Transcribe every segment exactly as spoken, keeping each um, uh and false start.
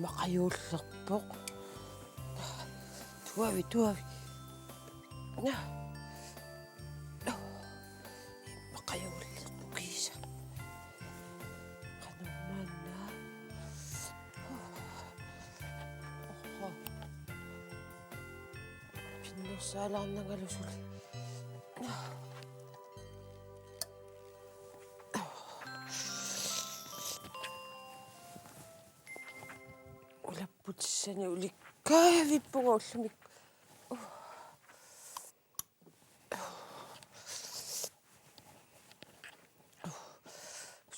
Immaqa juullerpoq. Tuavi, tuavi. Naa. Immaqa juullerpoq kiisa. Qanormaanna. Oho. Pinnersaalaarnangalu suli. Ulapputissani ulikkaavippunga ullumi.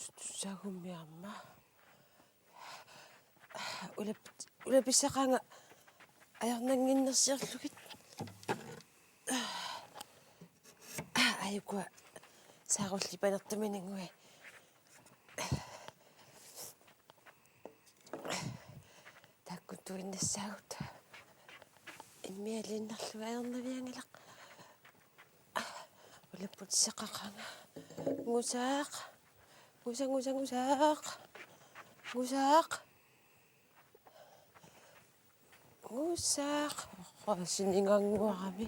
Sutussaagummi aamma. Ulap-, ulapissaqaanga ajornannginnersiorlugit. Ajukua saarullipanertuminngui. Taakku tuinnassaagut. Immialiinnarlugu ajornavianngilaq. Ulapputissaqaqaanga. Ngusaaq. Ngusa, ngusa, ngusaaq. Ngusaaq. Ngusaaq. Oqqa sininnguarami.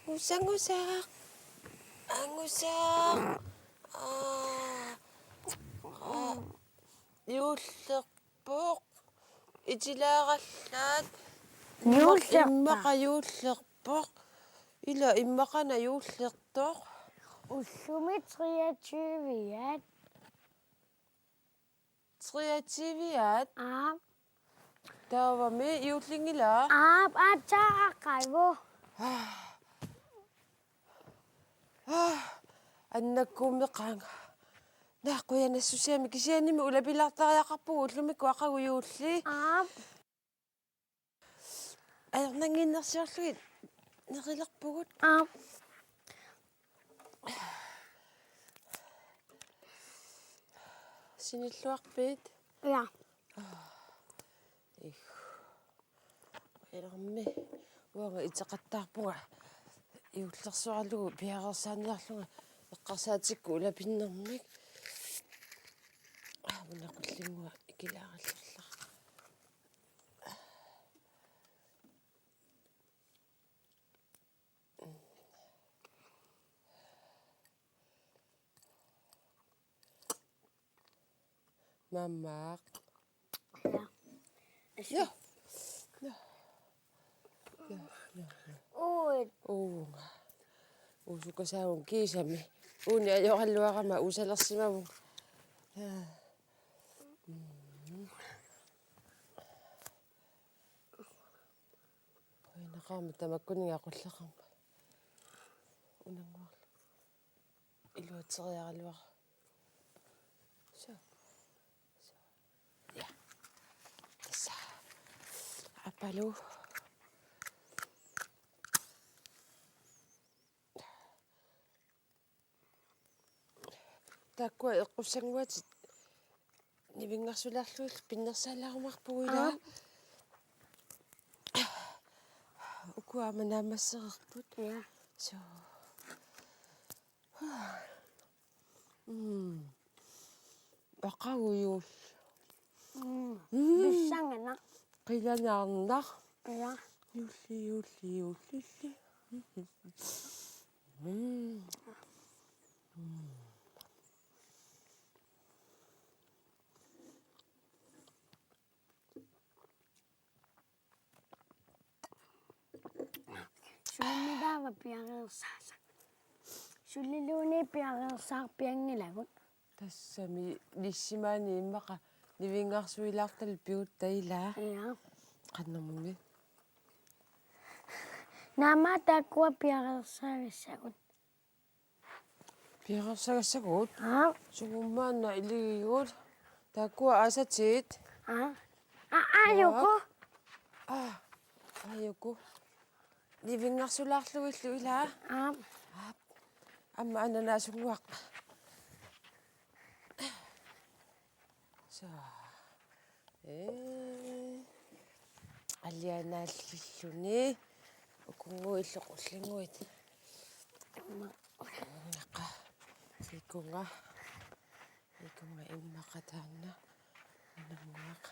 Ngusa, ngusaaq. Aa, ngusaaq. Aa. Aa. Juullerpoq. Itilaarallaat. Juullerpa? Immaqa juullerpoq. Ila immaqana juullertoq. Ullumi treogtyve-at. Treogtyve-at? Aap. Taavami juullinngilaa? Aap, aatsaat aqagu. Aa. Aa, annakkuummeqaanga. Naa, qujanassusiami kisiannimi ulapilaartariaqarpugut ullumikkut aqagu juulli. Aap. Ajornannginnersiorlugit nerilerpugut. Aap. Sinilluarpit? Ja. Ih. Ilarmi uanga iteqattaarpunga juullersuaralugu piareersaaniarlunga eqqarsaatikkut ulapinnermik. Aa, una qullinngua ikilaarallarlara. Mammaaq. Ja. Ja. Ja. Ja, ja, ja. Uut. Uunga. Uusukasaavunga kiisami. Uuni ajoraluarama uusalersimavunga. Ja. Mm. Qujanaqaaq tamakkuninnga aqulleqarmat. Unannguarlu. Iluatseriaraluara. Suu. Suu. Ja. Tassa. Aappaalu. Taakkua eqqussannguatit nivinngarsulaarlugit pinnersaalaarumaarpugut ilaa. Aap. Ukua aamma naammassereerput. Ja. Suu. Mm. Aqagu juulli. Mm. Mm. Pissanganaq. Qilanaarnaq. Ja. Juulli, juulli, juullilli. Mm. Mm. Sulimmitaava piareersaasa? Suliluunniit piareersaarpianngilagut. Tassami nissimaani immaqa nivinngarsuilaartalu pigutta ilaa. Ja. Qannermumi. Naamma taakkua piareersaagassagut. Piareersagassagut? Aap. Sumummaanna iligigut. Taakkua aasatit. Aap. Aa, aajuku. Aa, aajuku. Nivinngarsulaarlugillu ilaa. Aap. Aap. Aamma ananaasunnguaq. Suu. Ee. Alianaallilluni. Ukunnguillu qullinnguit. Naqa. Ikunga. Ikunga immaqa taanna. Unannguaq.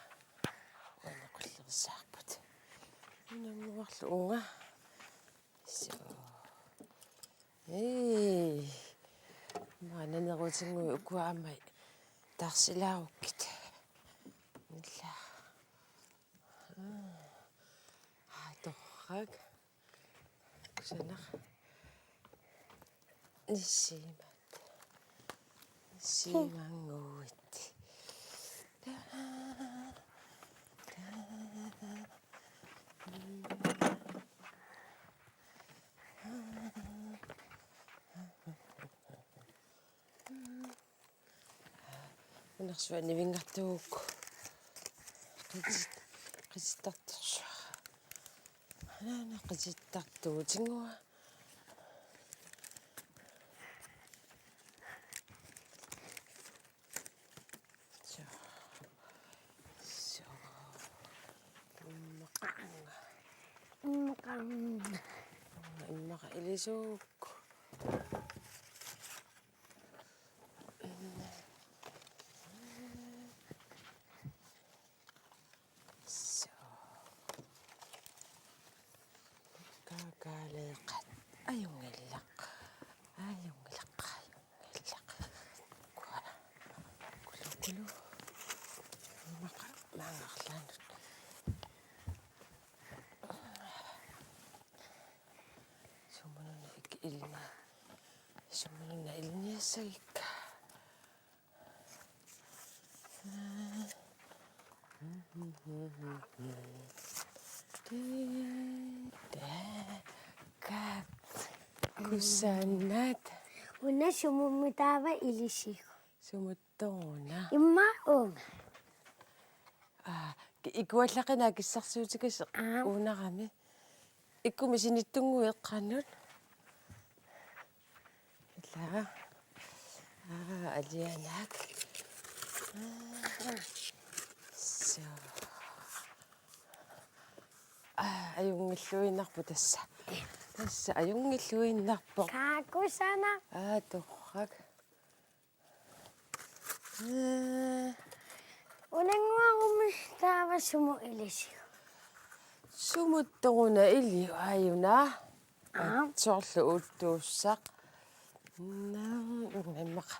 Taanna qullersaarput. Unannguarlu uunga. Suu. Ee. Maanna naneruutinnguit ukua aamma taarsilaarukkit. Ila. Aa, torrak. Kusanaq. Nissiimat. Nissiimannguit. Unersuannivinngartuuk. Qitit-, qitittartorsuaq. Anaana qitittartuutinnguaq. Suu. Suu. Immaqa. Immaqa. Immaqa ilisuuk. Suu. Kaakaaleeqat. Ajunngilaq. Ajunngilaq. Ajunngilaq. Kua. Kulu, kulu. Immaqa maanga arlaannut. Sumut una ik-, ilinni-, sumut una ilinniassagikka. Taakku kusanat. Una sumummi taava ilisigu? Sumut Toona. Immaqa uunga. Aa, ki-, ikuallaqinaa kissarsiutikasoq. Aap. Uunarami. Ikkumi sinittunnguit eqqaannut. Ila. Aa, alianaak. Aa, suu. Aa, ajunngilluinnarpoq tassa. Tassa ajunngilluinnarpoq. Kaakku sana. Aa, torrak. Ee. Unannguarummi taava sumut ilisigu? Sumut Toona iliuk aajuna? Aap. Soorlu uuttuussaq. Naa, immaqa.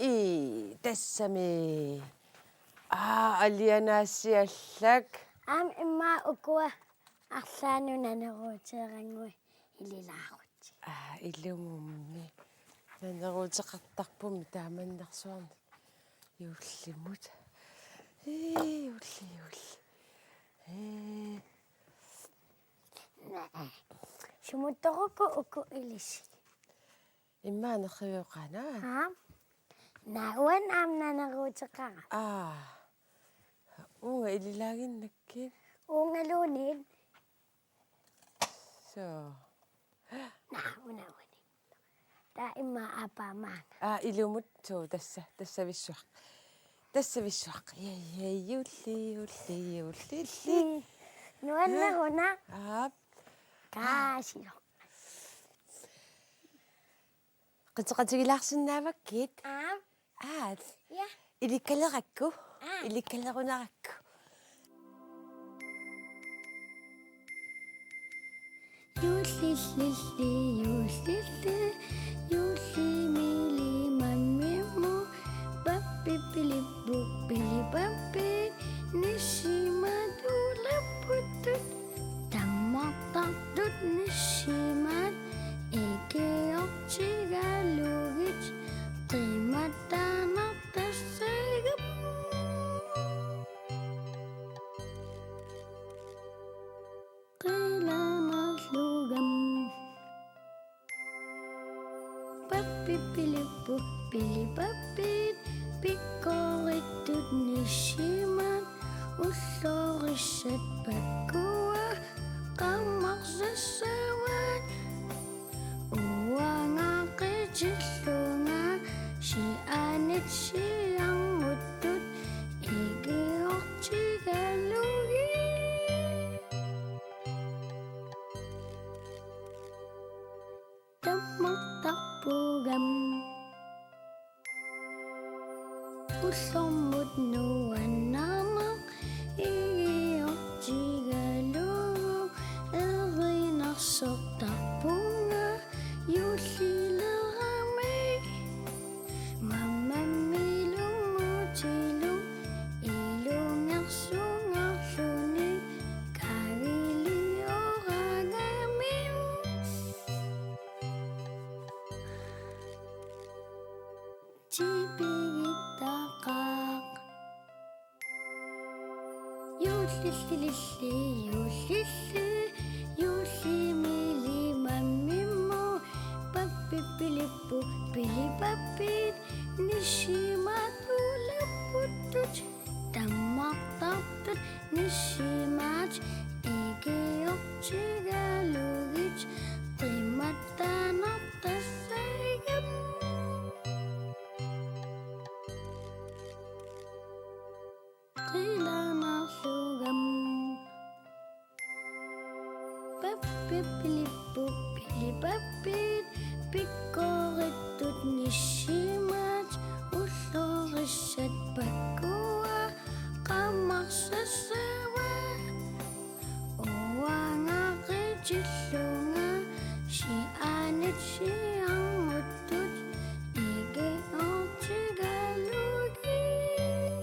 Ii, tassami. Aa, alianaassiallak. Aamma immaqa ukua arlaannut naneruuteerannguit ililaarutsigu. Aa, ilumummi. Naneruuteqartarpummi taamannersuarnik juullimut. Ee, juulli, juulli. Ee. Sumut toruku uku ilisi? Immaqa nerriviuqaana? Aa. Naa uanga aamma naneruuteqarama. Aa. Uunga ililaaginnakkit? Uungaluunniit. Suu. Naa, una uani. Taava immaqa aappaa maanga. Aa, ilumut, suu, tassa, tassavissuaq. Tassavissuaq. Ja, ja, juulli, juulli, juullilli. Nuanneruna. Aap. Kaasilu. Qiteqatigilaarsinnaavakkit? Aap. Aat. Ja. Ilikkalerakku? Aap. Ilikkalerunarakku. Juullillilli, juullilli, juullimiilli mammimmu, pappipilippu, pilipappit, nissimat ulerputtut, tammartartut nissimat, ikiortigalugit, qimattanartassagami. Qilanarlugami. Pappipilippu, pilipappit, pikkorittut nissimat, ullorissat pakkua, qarmarsassavat. Uanga qitillunga sianit siarmuttut ikiortigalugit. Tammartarpugami. Ullormut nuannar- Pipigittaqaaq. Juullillilli, juullilli, juullimiilli mammimmu. Pappipilippu, pilipappit, nissimaat ulapputtut, tammartartut nissimaat, ikiortigalugit, qimattanertassagam. Qilanaarlugam. Pappipilippu, pilipappit, pikkorittut nissimaat, ullorissat pakkua, qamarsassavaat. Uanga qitillunga, sianit sianguttut, ikiortigalugit,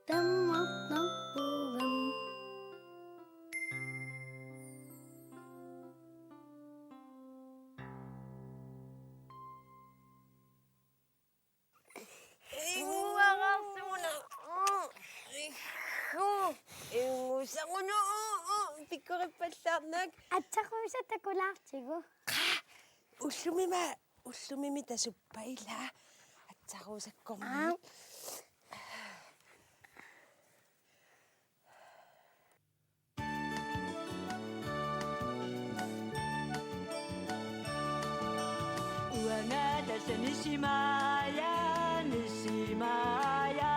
tammartarpugam. Uagarsimuna. Ihu. Ingusangunu. Pikkorippallaarnak. Aatsaat Rosa takulaartigu. Ullumimi, ullumimi tasuppa ila. Aatsaat Rosakkormiut. Aa. Uanga tassa nisimaaja, nisimaaja.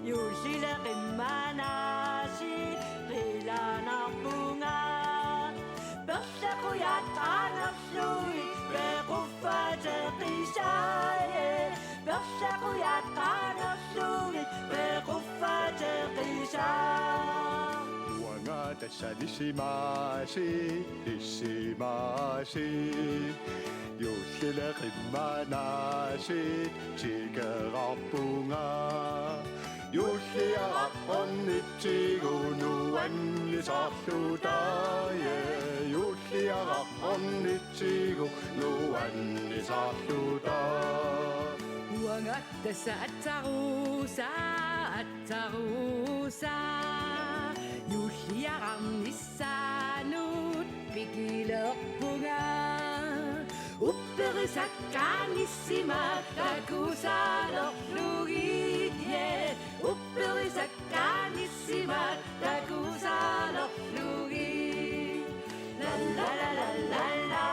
Juullile qimmanaasiit qilanaarpunga. Perlaqujat qaangerlugit pequffateqisaaja. Perlaqujat qaangerlugit pequffateqisaaja. Uanga tassa nisimaasiit, nisimaasiit. Juullile qimmanaasiit tikeraarpunga. Juulliaraq ornitsigu nuannisarluta, ja, juulliaraq ornitsigu nuannisarluta. Uanga tassa Aatsaat Rosa, Aatsaat Rosa. Juulliaraq nissaanut pikilerpunga. Upperisakkaat nissimaat takusaalerlugit, ja. Upperisakkaat nissimaat takusaalerlugit. La la la la la la.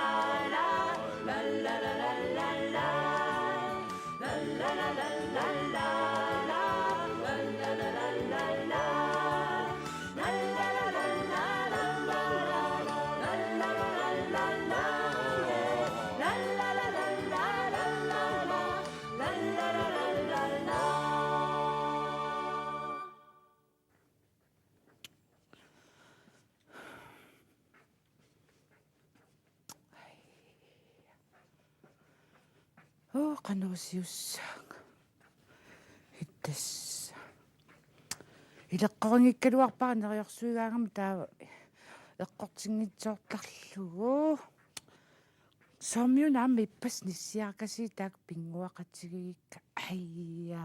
La la la la la la. Uu, qanoq iliussissaagut. Hittassa. Ileqqorinngikkaluarpara neriorsuigaangama taava eqqortinngitsoortarlugu. Soormiuna aamma ippassaq nissiarakasiit taakku pinnguaqatigigikka. Aija.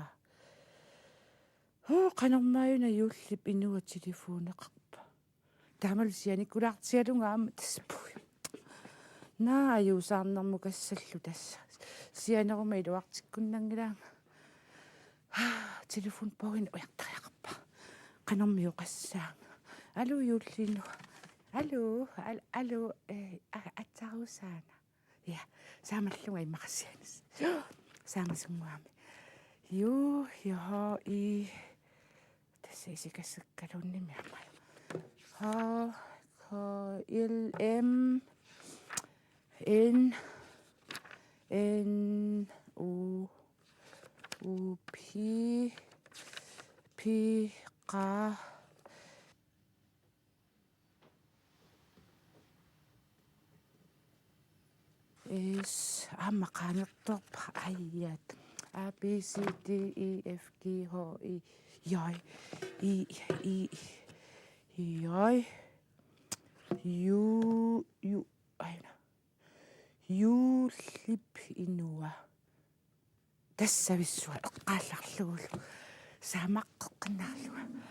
Uu, qanormaajuna juullip inuup telefoneqarpa. Taamalu sianikkulaartigalunga aamma tassa puui. Naa, ajuusaarnermukassallu tassa. Sianeruma iluartikkunnanngilaanga. Telefon puuineq ujartariaqarpara. Qanormi oqassaanga. Aluu, juulliinut. Aluu, al-, aluu, eh, a-, Aatsaat Rosaana. Ja, saamallunga immaqa sianis. Saamasunnguami. Juu, jeg har i, tassa isikasukkaluunniimmi aamma. H, K, L, M, N, N, O, O, P, P, Q, S, aamma qaangertoorpara, aijat. A, B, C, D, E, F, G, H, I, J, I, I, J, U, U, aina. Juullip inua. Tassavissuaq eqqaallarlugulu. Saamaqqeqqinnaarlunga.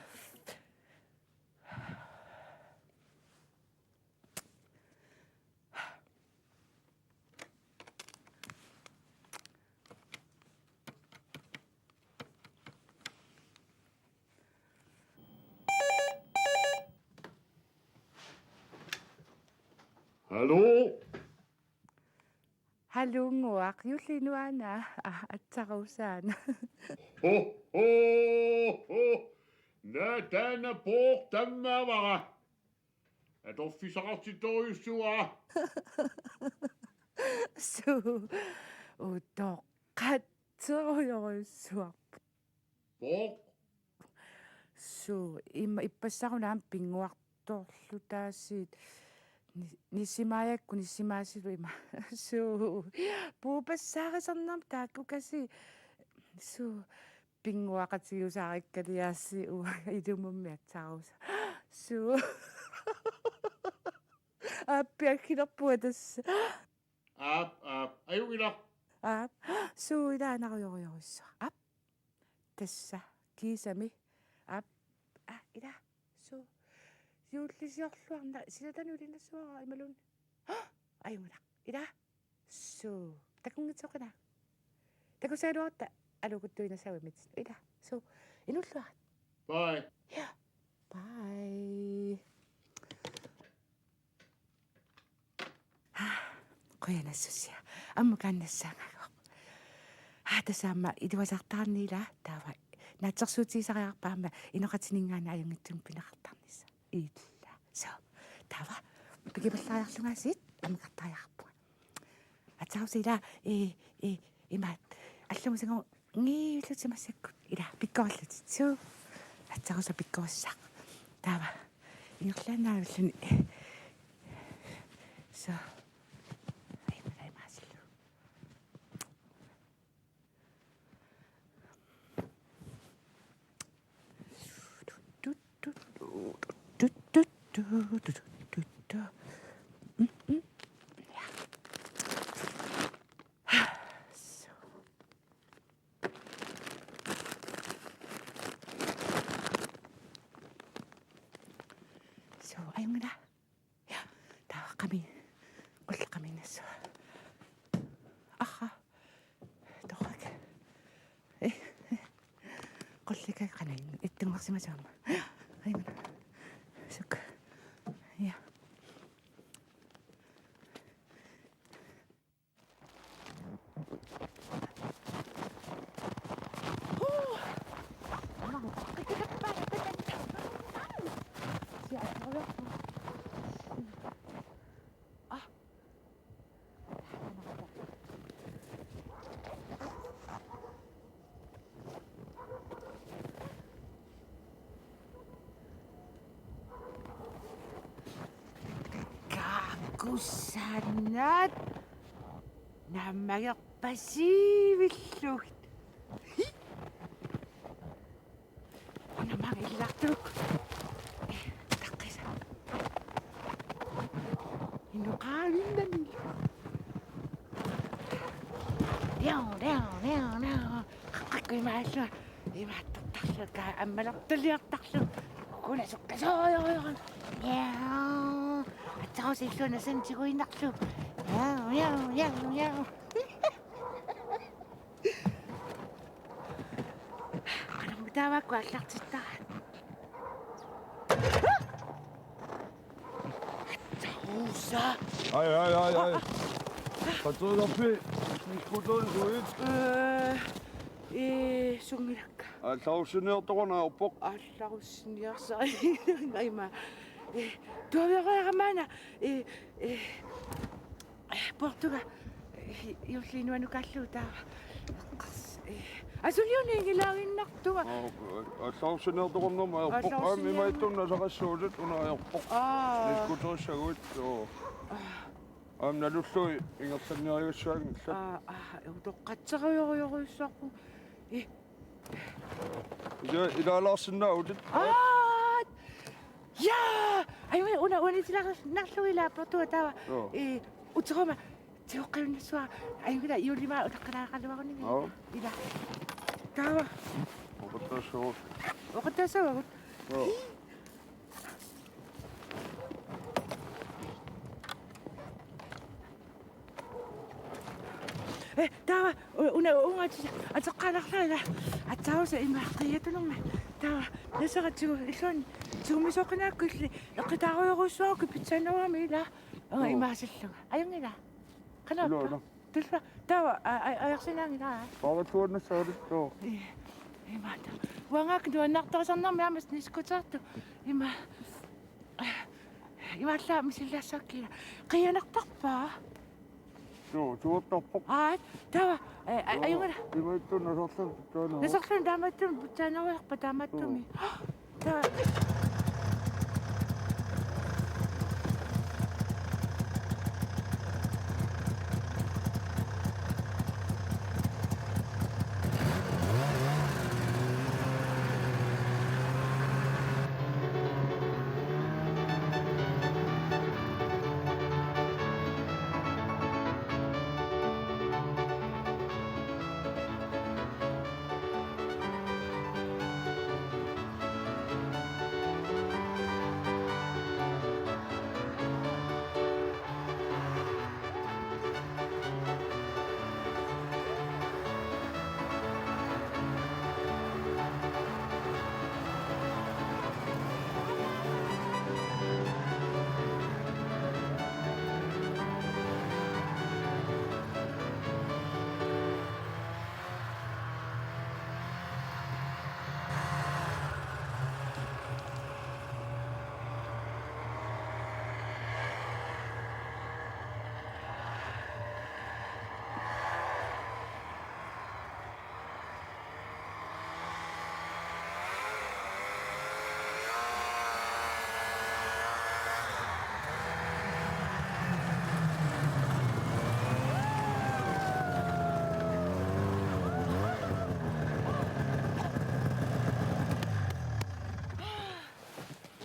Hallo? Hallo, Nguaq. Juulli inuana. Ah, atsarusaana. Ho, ho, ho. Naa, taanna Pooq tammaavara. Atorfissaqartittorujussuuara. Suu, utoqqatserujorujussuarpoq. Pooq. Suu, ima ippassaq una aamma pinnguartorlu taasiit. Ni-, nissimaajakku nissimaasilu ima. Suu, puupassaarisarnermut taakkukasiit. Suu, pinnguaqatigiusaarikkaliaasiit uanga ilumummi atsarusaa. Suu. Aappi aggilerpunga tassa. Aap, aap, ajunngilaq. Aap, suu, ilaanarujorujorujussuaq. Aap, tassa, kiisami. Aap, aa, ila, suu. Juullisiorluarna, silatanut ilinnassuara imaluunniit. Ajunngilaq. Ila, suu. Takunngitsoqinaa. Takussagaluarutta alukuttuinnassaagut immitsinnut. Ila, suu. Inuulluarit. Bye. Ja. Bye. Qujanassusia. Ammut kaannassaangaagut. Aa, tassa aamma iluasartarniila taava naatsorsuutigisariaqarpara aamma inoqatininngaanniit ajunngitsunik pineqartarnissaq. Ila. Suu. Taava. Pikipallariarlungaasiit ammakartariaqarpunga. Atsarusaa ila, ee, ee, imaat. Allumisangu ngiillutit massakkut. Ila, pikkorillutit. Suu. Atsarusaa pikkorissaaq. Taava. Ingerlaannaq ulluni. Suu. Ai, malai maasillu. Suu, ajunngilaq. Ja, taava qami-, qulleq qamiinnassavara. Aha. Torrak. Eh, eh. Qulleq qanai ittunngorsimasut aamma. Ja, ajunngilaq. Suk. Ja. Kaakusanat naammagerpasiivillugit. Una mangillartuuk. Taqqisa. Inoqaavinnani. Diau, diau, diau, diau. Qaqqakku imaallunga. Imaattortarlunga ammalortaliartarlunga. Kuna sukkasoojorujoru. Diau. Atsarusaa illuana sentiguinnarlugu. Diau, diau, diau, diau. Qanormi taavakku aallartittaraa. Atsarusaa. Ai, ai, ai, ai. Qatsuunerpi. Skuterisuit. Ee, ee, sunngilakka. Aallarussiniartoqarneq ajorpoq. Aallarussiniarsarigaanga ima. Ee, tuaviorama maanna. Ee, ee. Portuga, eh, juulli inuanukaallugu taava. Eqqars-, eh, asuliuningilaaginnartunga. Aa, aallarussiniartoqarnermut ajorpoq. Aallarussiniarnermut. Aamma ima ittunna saqassuutit una ajorpoq. Aa. Skuterissaguit, joo. Aa. Aamma nalullugit ingerlanniarigassaanngillat. Aa, aa, utoqqatserujorujorujussuarput. Eh, Ila-, ilaalaarsinnaavutit. Aa! Ja! Ai, una, una unitilaarnarlugu ila Portuga taava. Joo. Ee, uteruma. Tiuqqinnassua, ajunngilaq, juullimi utaqqilaaqqaluarunni. Joo. Ila. Taava. Oqattaassavat. Oqattaassavat. Joo. Eh, taava, u-, una, uunga ati-, ateqqaalaarlunga ila. Atsausa ima qiiatunerma. Taava, naseratsigu, illuun, tigumisooqinaakku illi, eqqitaarujorujussuuakku pitsaanerugami ila. Uunga. Joo. Imaasillunga. Ajunngilaq. Qanoq? Ilo, ilo. Tulla. Taava, a-, a-, ajorsinnaanngilaq. Paarattuannassaarit, joo. Ii. Imaattoq. Uangaakka nuannaartorisarnermi aamma niskuteertu. Ima. Imaallaat misillaassakkila. Qiianartarpa? Joo, tuortarpoq. Aat, taava, a-, a-, joo, ajunngilaq. Imaattoq nasorluni pitsaaneruvoq. Nasorluni taamaattumik pitsaanerulerpa taamaattumik. Joo.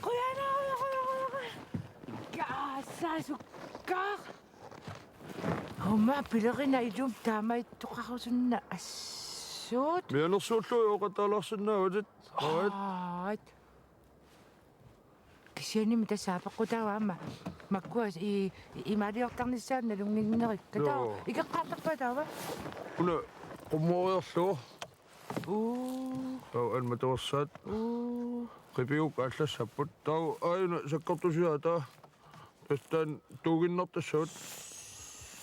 Qujanaq, qujanaq, qujanaq. Kaassaasukkaaq. Aamma pilerinaq ilumut taamaattoqarusunneq assut. Mianersuullugu oqattaalaarsinnaavatit. Aat. Aat. Kisiannimi tassa apeqqutaavoq aamma makkua i-, i-, imaaliortarnissaat nalunnginnerikka. Taava. Joo. Ikeqqaartarpa taava? Una qummooriarlugu. Uu. Taava anmatorsat. Uu. Qipigukka aallassapput. Taava aajuna sakkortusiaq taava. Tassa taanna tuuginnartassavat.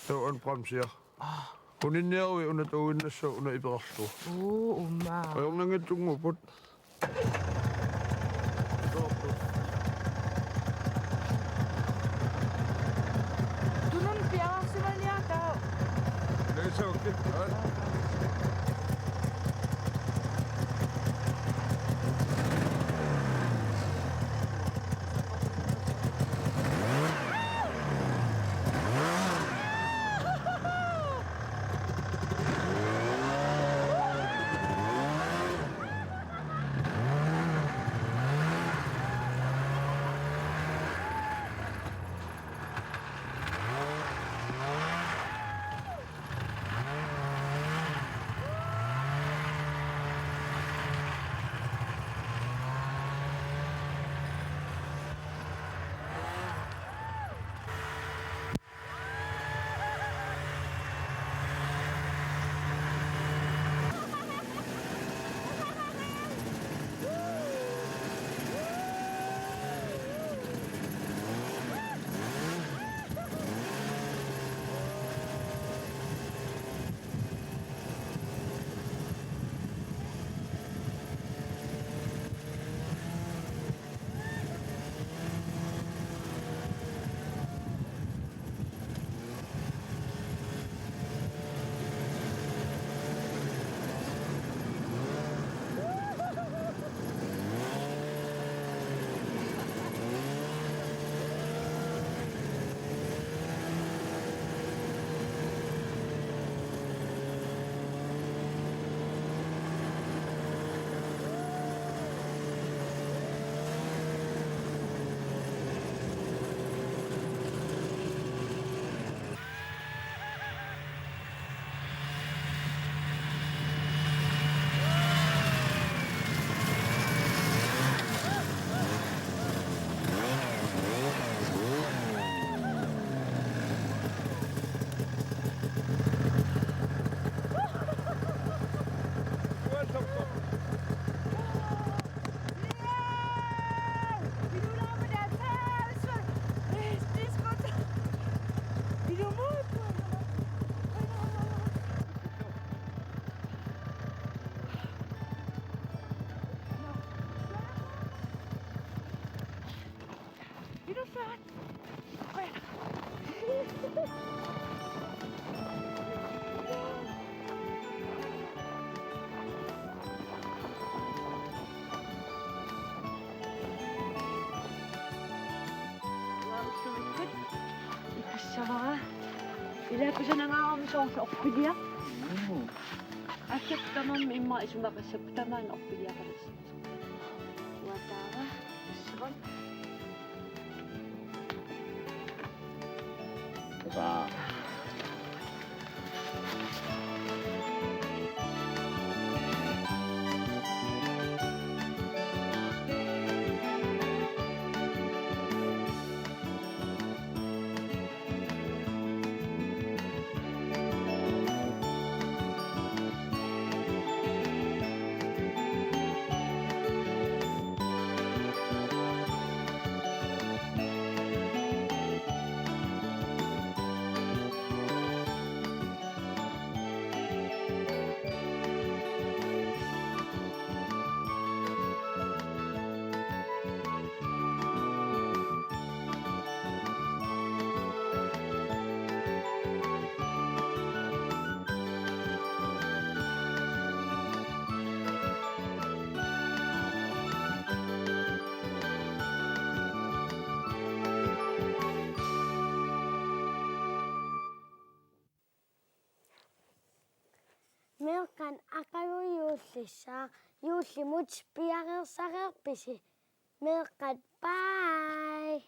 Taava aana bremsia. Aa. Uninniarui una tuuginnassaaq una iperarlugu. Uu, uuma. Ajornanngitsunnguupput. Tunun piaarsimaniartaa. Leisauki. Ikussavara. Ilaa kusanangaarami soorlu orpiliaq. Mm. Assut tamarmik immaqa isumaqassapput, tamaana orpiliaqalersimasuuvoq. Uataava, issuan. Tassa. Meeqqat aqagu juullissaaq, juullimut piareersareerpisi. Meeqqat, bye.